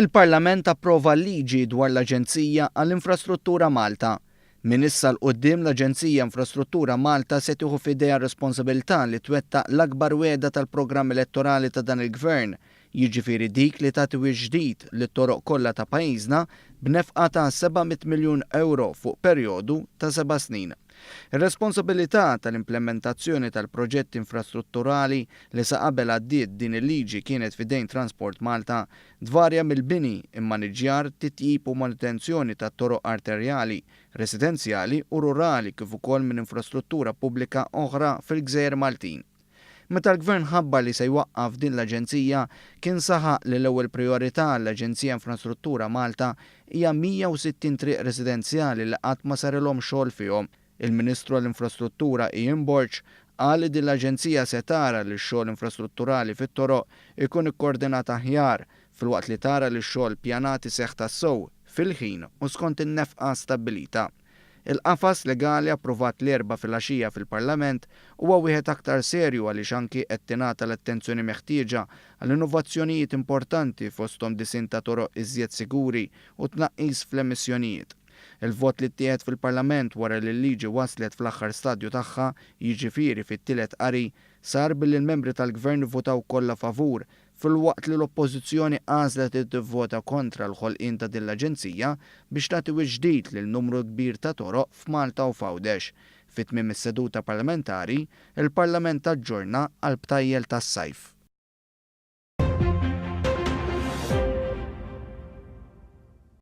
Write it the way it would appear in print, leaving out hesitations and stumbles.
Il-Parlament approva l-liġi dwar l-Aġenzija għall-Infrastruttura Malta. Minn issa 'l quddiem l-Aġenzija Infrastruttura Malta se tieħu f'idejha r-responsabilità li twettaq l-akbar wegħda tal-programm elettorali ta' dan il-Gvern, jiġifieri dik li tagħti wiċċ ġdid lit-toroq kollha ta' pajjiżna b'nefqa ta' 700 miljun ewro fuq perjodu ta' seba' snin. Ir-responsabilità tal-implementazzjoni tal-proġetti infrastrutturali li sa qabel għaddiet din il-liġi kienet f'idejn Transport Malta tvarja mill-bini, immaniġġjar, titjib u manutenzjoni ta' toroq arterjali, residenzjali u rurali kif ukoll minn infrastruttura pubblika oħra fil-gżejjer Maltin. Meta l-Gvern ħabbar li se jwaqqaf din l-aġenzija, kien saħaq li l-ewwel prijorità għall-Aġenzija Infrastruttura Malta hija 160 triq residenzjali li qatt ma sarilhom xogħol fihom. Il-Ministru għall-Infrastruttura Ian Borg qal li din l-aġenzija se tara li x-xogħol infrastrutturali fit-toroq ikun ikkordinat aħjar filwaqt li tara li x-xogħol ppjanat iseħħ tassew fil-ħin u skont in-nefqa stabbilita. Il-qafas legali approvat l-Erbgħa filgħaxija fil-Parlament huwa wieħed aktar serju għaliex anki qed tingħata l-attenzjoni meħtieġa għal innovazzjonijiet importanti fosthom disinn ta' toroq iżjed siguri u tnaqqis fl-emissjonijiet. Il-vot li ttieħed fil-Parlament wara li l-liġi waslet fl-aħħar stadju tagħha, jiġifieri fit-tielet qari, sar billi l-membri tal-Gvern ivvutaw kollha favur filwaqt li l-Oppożizzjoni għażlet li tivvota kontra l-ħolqien ta' din l-aġenzija biex tagħti wiċċ ġdid lil numru kbir ta' toroq f'Malta u f'Għawdex. Fi tmiem is-seduta parlamentari, il-Parlament aġġorna għall-btajjel tas-sajf.